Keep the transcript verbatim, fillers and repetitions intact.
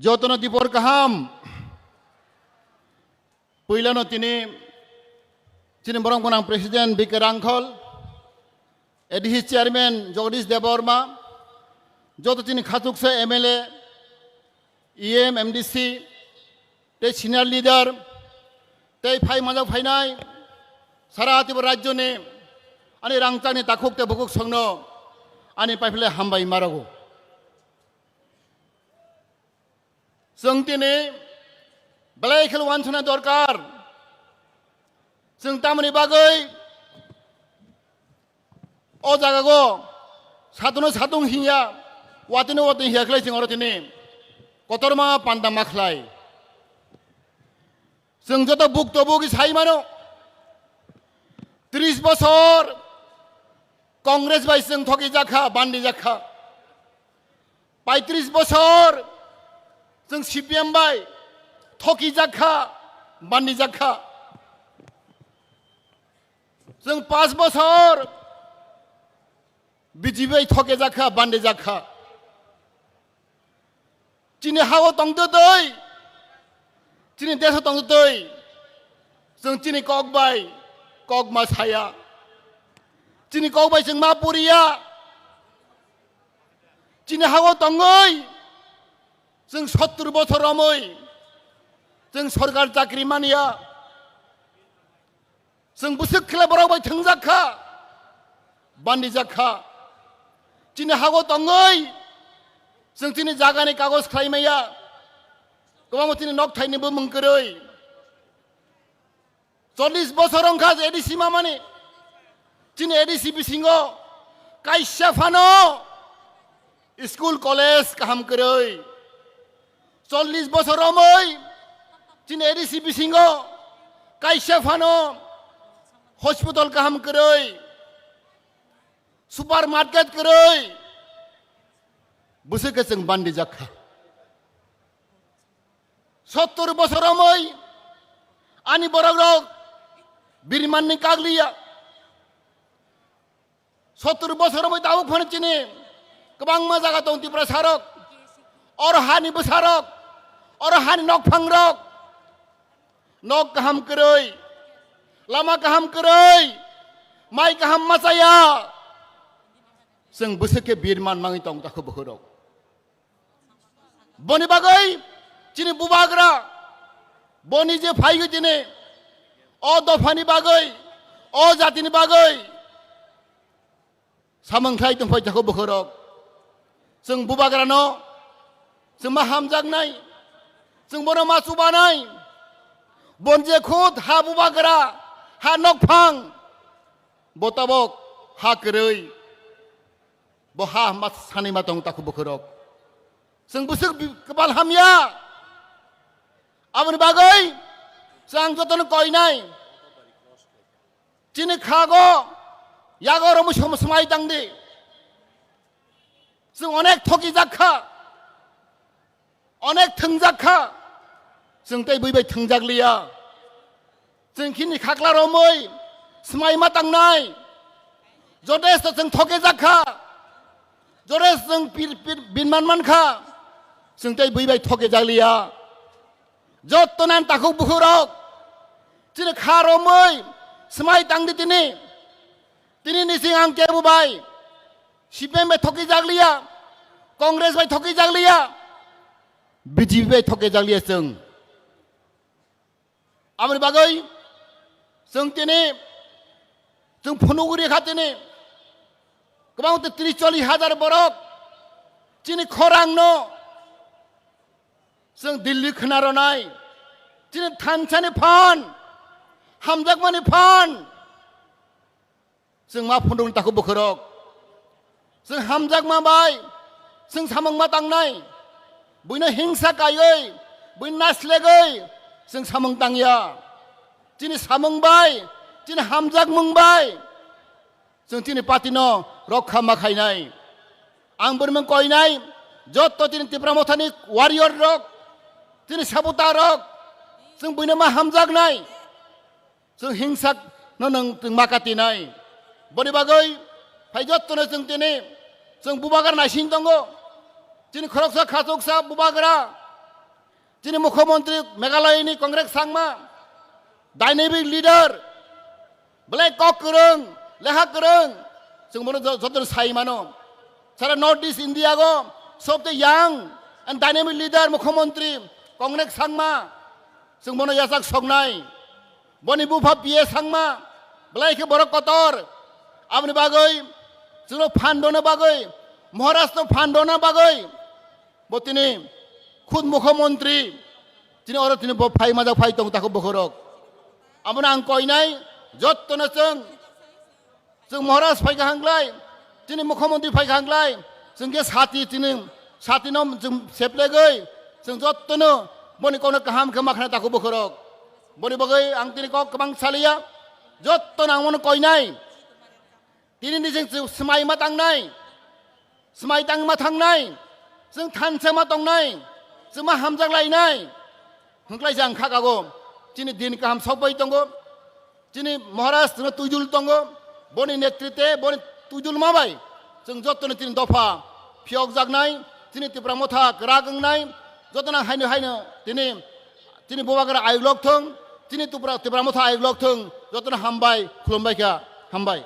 Jotono dipor kaham. Puilano tini chini borok gwnang President B K Rangkhol, A D C Chairman Jagadish Debbarma, joto chini khachuksa M L A, E M, M D C, tei senior leader, tei phai manjak phainai sara Tripura rajyoni ani rangchakni takhuk tei bukhuk songno ani paiphle hambai marogo. Chwng tini belai kheno uansuknai dorkar. Chwng tamoni bagwi o jagao satung no satung hinya, watwi no watwi hinya khlai chwng oro tini kotorma panda ma khlai. Chwng joto buk tobuk sai mano, tris bosor Congress bai chwng thokijak kha, bandijak kha. Paitris bosor chwng C P M bai thokijak kha, bandijak kha. Chwng paanch bosor B J P bai thokijak kha, bandijak kha. Chini hao tongtwtwi, chini deso tongtwtwi, chwng chini kok bai kok ma saya, chini kok bai chwng ma puriya. Chini hao tongwi chwng sottur bochor romwi chwng sorkar chakri manya. Chwng bwswk khle borok bai thwngjak kha, bandijak kha. Chini hao tongwi chwng chini jagani kagoj khlai maya. Kwbangma chini nok thaini bumung kwrwi. Chollish bosor wngkha je A D C mamani. Chini A D C bisingo kaisa phano school college kaham kwrwi. Chollish bosor romwi chini A D C bisingo kaisa phano hospital kaham kwrwi, supermarket kwrwi, bwswk khe chwng bandijak kha. Sottur bosor romwi ani borok rok birmanni kagliya. Sottur bosor romwi tabuk phano chini kwbangma jaga tong Tiprasa rok, oro hani bwsa rok, oro hani nokphang rok, nok kaham kwrwi, lama kaham kwrwi, mai kaham machaya. Chwng bwswk khe birman mangwi tong takhu bukhurok. Boni bagwi chini bubagra, boni je phaiwi tini o dophani bagwi, o jatini bagwi samung khlai tongphai takhu bukhurok. Chwng bubagrano chwng ma hamjaknai, chwng bono ma chubanai. Bon je khud ha bubagra, ha nokphang, bo tabok ha kwrwi. Bo ha ma sani ma tong takhu bukhurok. Chwng bwswk bi-, kwbal hamya. Aboni bagwi chwng jotono koinai. Chini khago yago romwi som-, swmai tangdi. Chwng onek thokijak kha. Onek thwngjak kha, chwng tei bui bai thwngjak liya. Chwng khini khakla romwi swmai ma tangnai. Jotesto chwng thokejak kha, jotesto chwng pir-, pir-, binman man kha, chwng tei bui bai thokejak liya. Jotto nan takhuk bukhurok chini kha romwi swmai tangdi tini. Tini nising ang kebo bai C P M bai thokijak liya, Congress bai thokijak liya, B J P bai thokijak liya chwng. Aboni bagwi chwng tini, chwng phunugwi rikha tini. Kwbang tei tris chollish hajar borok chini khorangno chwng Delhi khna rwnai. Chini thansani phan, hamjakmani phan. Chwng ma phunukni takhuk bukhurok. Chwng hamjakma bai chwng samung ma tangnai. Buino hingsa kaiwi, buino naslegwi chwng samung tangya. Chini samung bai, chini hamjakmung bai chwng chini party no rokha ma khainai. Ang bwrwimung koinai, jotto chini Tipra Mothani warrior rok, chini sabuta rok, chwng buino ma hamjaknai. Chwng hingsak no nwng chwng ma katinai. Boni bagwi phai jottono chwng tini chwng bubagra naising tongo. Chini khoroksa khachuksa bubagra Chini mukhyamantri Meghalaya ni Congress sangma, dynamic leader, belai kok kwrwng, leha kwrwng, chwng bono jo-, joto sai mano. Sara North East India go sobte young and dynamic leader mukhyamantri Congress sangma, chwng bono yachak soknai. Boni bupha P A sangma, belai khe borok kotor. Aboni bagwi chwngno phan rwna bagwi, Maharashtra phan rwna bagwi bo tini khud mukhyamantri tini oro tini bo phai majak phai tong tako bokhorok. Abono ang koinai, jottono chwng, chwng Maharaj phai kaham glai, tini mukhyamantri phai kaham glai, chwng khe sati tini, satino chwng seplegwi chwng jottono boni kokno kaham khe ma khna tako bokhorok. Boni bagwi ang tini kok kwbang saliya, jottono ang bono koinai. Tini ni chwng swmai ma tangnai, swmai tang ma thangnai, chwng thansa ma tongnai, chwng ma hamjak lainai. Hwnkhlai jang kha kago, chini din kaham sokbai tongo, chini Maharaj chwngno tuidul tongo, boni netrite, boni tuidul ma bai chwng jottoni tini dopha phiyokjaknai, chini Tipra Motha kwrak wngnai, jotono haino haino tini, chini Bubagra ayuk lok thung, chini Tipra, Tipra Motha ayuk lok thung, jotono hambai, khulumbai kha, hambai.